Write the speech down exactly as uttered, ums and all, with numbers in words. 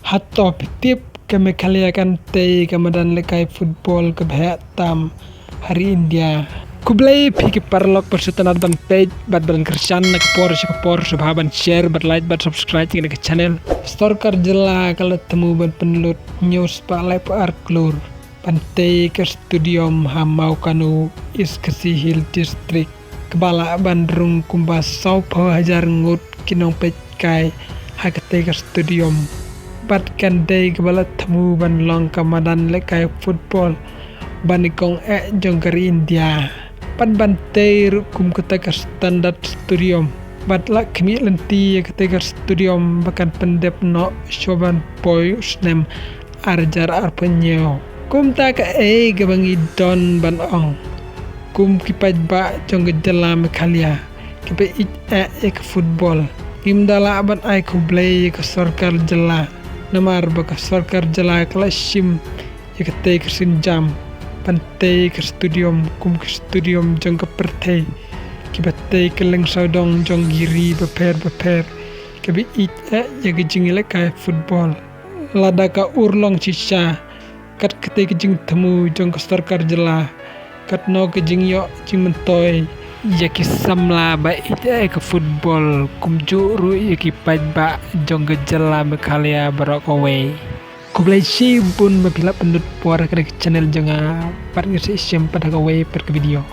Hato phi tip ka Meghalaya kan tei ka madan lehkai football kaba heh tam ha ri India. Khublei phi ki paralok ba shu tynnad ban peit bad ban kyrshan na ka por sha ka por, sngewbha ban share bad like bad subscribe ïa kane ka channel. Sorkar jylla ka la thmu ban pynlut hynñiew spah laiphew ar klur ban tei ka stadium ha Mawkanu, East Khasi Hills District, kaba lah ban rung kumba sawphew hajar ngut ki nongpeitkai ha katei ka stadium. Bad kan dei kaba la thmu ban long ka madan lehkai football ba nyngkong eh jong ka ri India. Bad ban tei ruh kum kata ka standard stadium. Bad la khmih lynti ïa katei ka stadium ba kan pyndep noh shuwa ban poi u snem ar hajar arphew hynñiew. Kumta kaei kaba ngi don ban ong kum ki paidbah jong ka jylla Meghalaya kiba ïeit eh ïa ka football, ngim da lah ban ai khublei ïa ka sorkar jylla, namar ba ka sorkar jylla ka la shim ïa katei ka sienjam ban tei ka stadium kum ka stadium jong ka pyrthei, kiba tei kylleng sawdong jong ki ri bapher bapher kiba ïeit eh ïa ka jingïalehkai football. Lada ka urlong shisha kat katei ka jingthmu jong ka sorkar jylla, katno ka jingïoh jingmyntoi ïa ki samla ba ïeit eh ka football, kumjuh ruh ïa ki paidbah jong ka jylla Meghalaya baroh kawei. Khublei shibun ba phi la pynlut por ha kane ka channel jong nga, bad ngin sa ïashem pat ha kawei pat ka video.